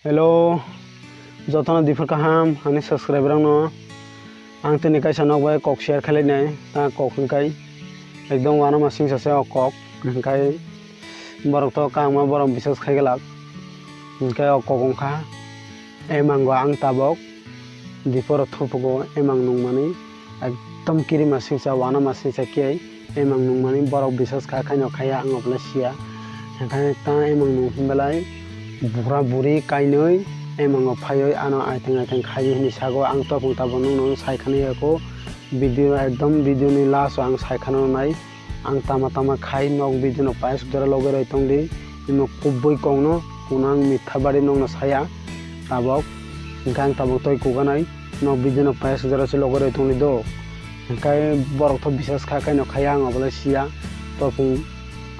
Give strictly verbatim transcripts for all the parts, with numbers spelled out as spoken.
Hello, jotono diphir kaham ani subscriber rokno. Ang tini kaisa nok bai kok share khlai nai, ta kok hwnkhe ekdom uanama singsa se o kok, hwnkhe borok to kangma borok bisas khai glak, hwnkhe o kok wngkha emango ang tabok. Diporo thupugo emang nungmani ekdom kirima singsa, uanama singsa khe emang nungmani borok bisas kha khaino khaiya, ang obolai siya. Hwnkhe ta emang nung hinbalai bura buri kainwi emango phaiwi ano aiteng aiteng khaiwi hwnwi sago. Ang topung tabuk nungno sai khana yako, video ekdom video ni last o ang sai khana nai. Ang tama tama khai nok video no payas jora loge roi tongdi. Imo kubui kongno kuno ang mitha bari nokno saya tabok. Hwnkhe ang tabok toi kuganai nok video no payas jora se loge roi tongdi do. Hwnkhe borok to bisas kha khaino khaya ang obolai siya. Topung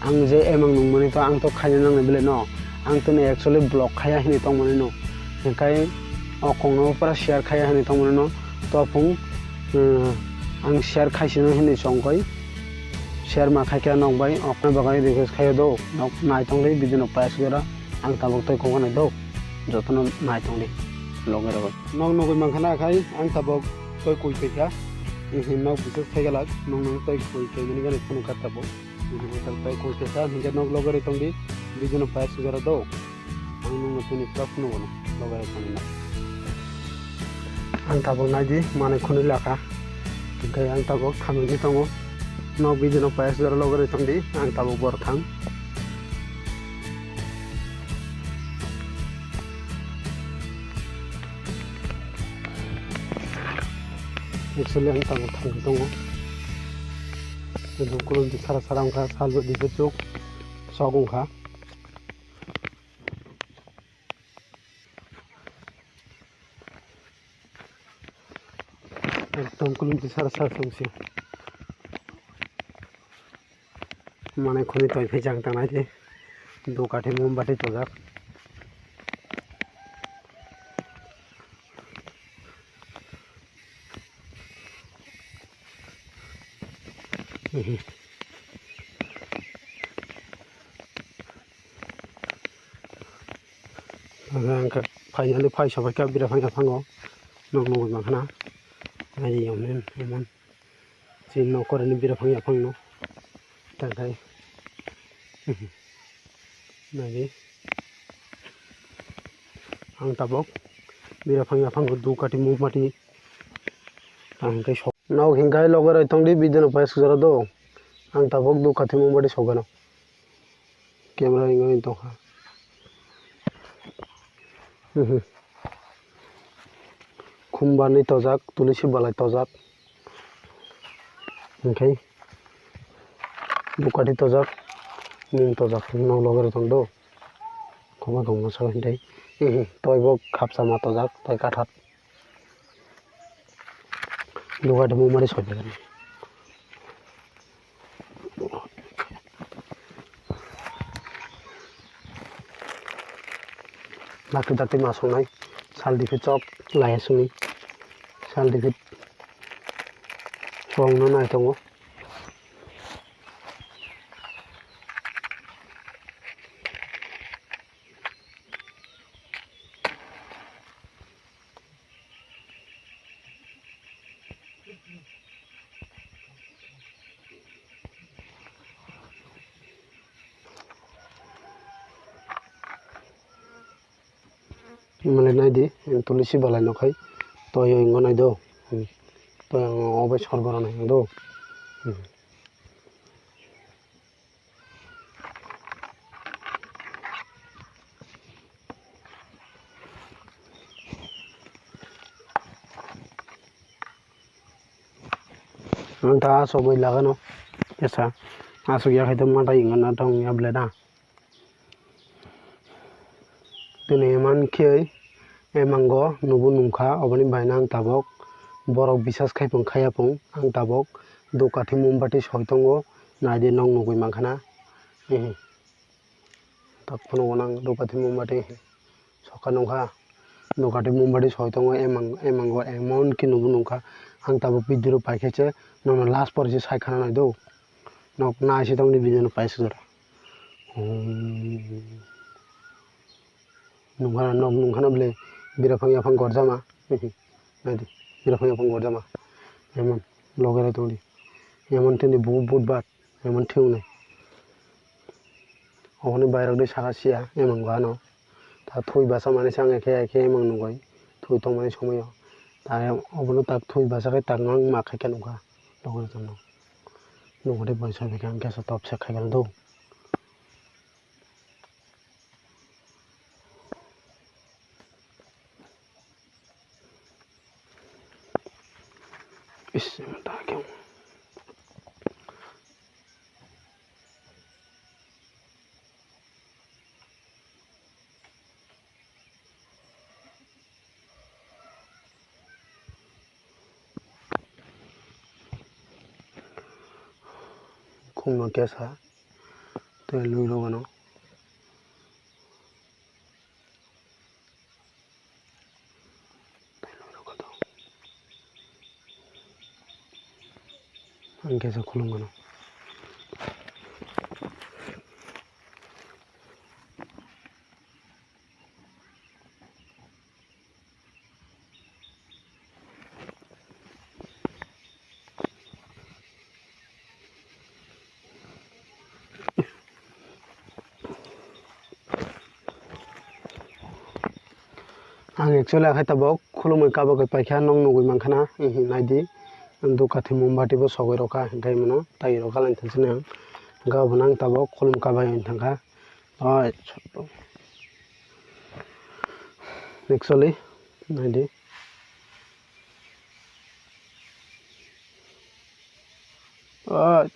ang je emang nungmani to ang to khaina nangnai bele no. Ang to no actually vlog khaya hinwi tongmani no. Hwnkhe o kongno pura share khaya hinwi tongmani no. Topung, eh, ang share khaisino hinwi chongkoi. Share ma khaikhe nok bai okna bagwi request khaio do. Nok nai tongdi video no payas jora. Ang tabok toi kok nai do. Jotono nai tongdi. Loge rogo. Nok nugwi mankha na khai ang tabok toi kui twi kha. Nok bisas khai galak. Nok nang toi kui twi mani gani phunuk kha tabok. Toi kui twi kha hwnkhe nok loge roi tongdi. Video no payas jora do. Ang nungno tini vlog phunukgo no, loge roi tongdi na. Ang tabok naidi, manwi khwnwi lakha. Hwnkhe ang tabok thamwini tongo. Nok video no payas jora loge roi tongdi, ang tabok bor thang. Actually ang tabok thangwi tongo. Ekdom kulumti sara sara wngkha, salbo dikhe chuk sok wngkha. Ekdom kulumti sar sar songsi. Manai khoni toi phai jang tangnai de. Dukathi mombati tojak. Hwnkhe ang khe finally phai sobaikha bira phang yaphango. Nok nugwi mankha na. Naidi yomni emon. Chini nok koreni bira phang yaphangno. Tangkhai. Naidi. Ang tabok bira phang yaphango dukathi mombati. Ang hwnkhe sok. Nok hwnkhe loge roi tongdi video no payas jora do. Ang tabok dukathi mombati sogano. Camera ringwi tongkha. Khumbarni tojak, tulisi balai tojak. Hwnkhe dukathi tojak, mum tojak, nok loge roi tong do. Khoma khoma so hwnkhe. Toi bo khapsa ma tojak, toi kathar. Dukathi mombati soi. Dakti dakti ma songnai. Sal dikhe chop laiya songni. Sal dikhe chongno nai tongo. Mane naidi, tulisi balai no khai, toi o ingo nai do, toi ang obai sor gora nai do. Ang ta asogwi lagano tesa asogya khai to matai wngna tong ya ble da. Tini eman khe emango nubu nungkha, oboni bai no ang tabok borok bisas khai pung khaya pung ang tabok dukathi mombati soi tongo, naidi nok nugwi mankha na. Ehe. Tak phunukgo nang dukathi mombati soka nungkha, dukathi mombati soi tongo, emang, emango emon khe nubu nungkha. Ang tabuk video paikhe se nono last pore se sai khana nai do. Nok nai se tongni video no paisuk jora. Hmm. Nungkhana nok nungkhana bwle biraphang yaphang gorjama. Naidi, biraphang yaphang gorjama. Emon logere tongdi. Emon tini bu but bat, emon thiyungnai. Oboni bairok de saka siya, emang go ano. Ta thui basa mani sange khe, khe emang nugoi. Thui tongmani somoyo. Ta obono tak thui basa khe tak nang ma khaikhe nukha. Logere tongno. Nugode bai sabi khe ang kesa top se khaikhe do. Is, ta khe. Khumno kesa tei lui rogano. Ang kesa khulumgano. Ang actually akhai tabok khulumui kabo khe paikha, nong nugui mankha na, naidi. Ang duk kathi mombati bo sogwi rokha, hinkhe mano tai rokha laini thangsinai ang. Hinkhe abono ang tabok khulum kabai thangkha. Oi, actually, naidi. Oi.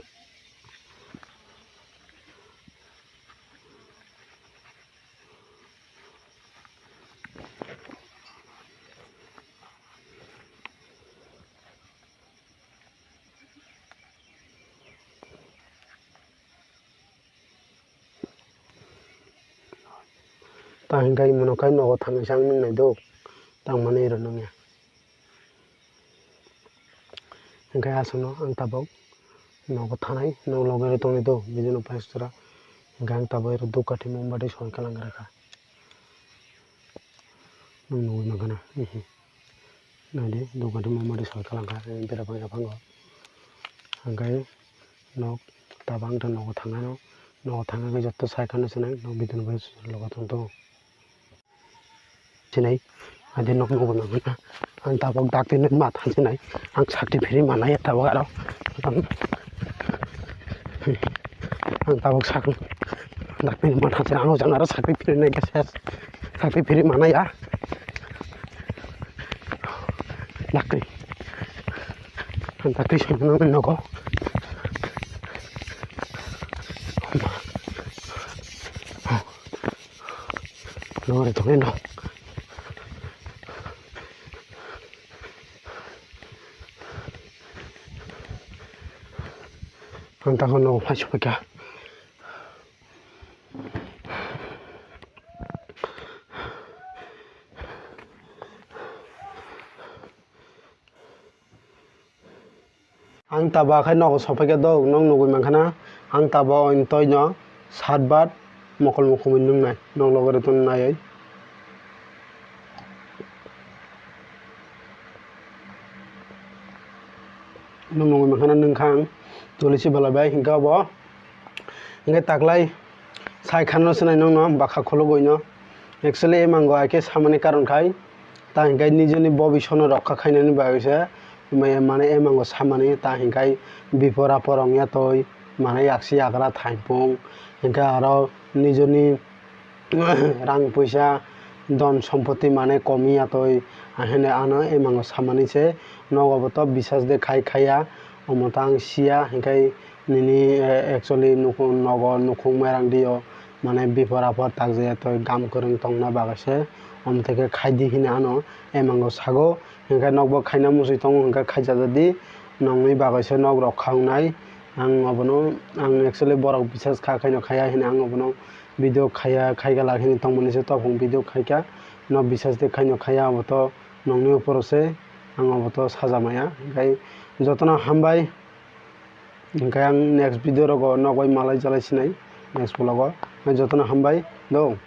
Ta hinkhe imono khe nogo thangwi chang nung nai do, tangmani ero nungya. Hinkhe aswkno ang tabok nogo thanai, nok loge tongnai do, bini no paistra. Hinkhe ang tabok ero duk kathi mombati soi kalang rakha. Nung nugui mankha na, naidi, duk kathi mombati soi kalang kha, bera bang yaphango. Hinkhe nok tabang tei nogo thangano, nogo thangkhe joto sai khano sinai, nok bidin bai logo tong tongo. Sinai, adi nok nugui mankha na. Ang tabok dakti nung ma thang sinai. Ang sakti phiri manai tabok aro. Ang, ang tabok sak, dakti nung ma thang sinai. Ang ojang aro sakti phiri nai khe ses. Sakti phiri manai ya. Dakti. Ang dakti soi nang nogo. Lori tongwi no. Ang takhorno phai sophaikha. Ang tabok akhai nogo sophaikha do, nong nugui mankha na. Ang tabok ointoi no sat bar mokol mukhumui nungnai, nok loge rwtun naiwi. Nong nugui mankha na, nungkha ang tuli si bwlai bai, hinkhe obo. Hinkhe taklai sai khano swnai nokno bakha khulugwi no. Actually, emango hai khe samani karon khai, ta hinkhe nijini bobiswkno rokha khainani bagwi se, mane emango samani, ta hinkhe bipor apor wngya twi, mane yaksi yagra thaipung, hinkhe aro nijini rang puisa, don sompoti mane komi ya twi, ahene ano emango samani se, nogo bo to bisas de khai khaiya, omo ta ang siya, hinkhe nini, eh, actually nukhung, nogo nukhung mairang dio, mane bipor apor takjaya twi gam kwrwng tongna bagwi se, omo theke khaidi hini ano emango sago, hinkhe nokbo khaina muchwi tongo, hinkhe khaijajadi, nongni bagwi se nok rok kha wngnai. Ang obono, ang actually borok bisas kha khaino khaiya hini ang obono video khaiya, khaigala hini tongmani se tophong video khaikha, no bisas de khaino khaiya, obo to nongni uporo se, ang obo to sajamaya, hinkhe jotono hambai. Hinkhe ang next video rogo nokbai malai jalai sinai next vlog o. Jotono hambai do.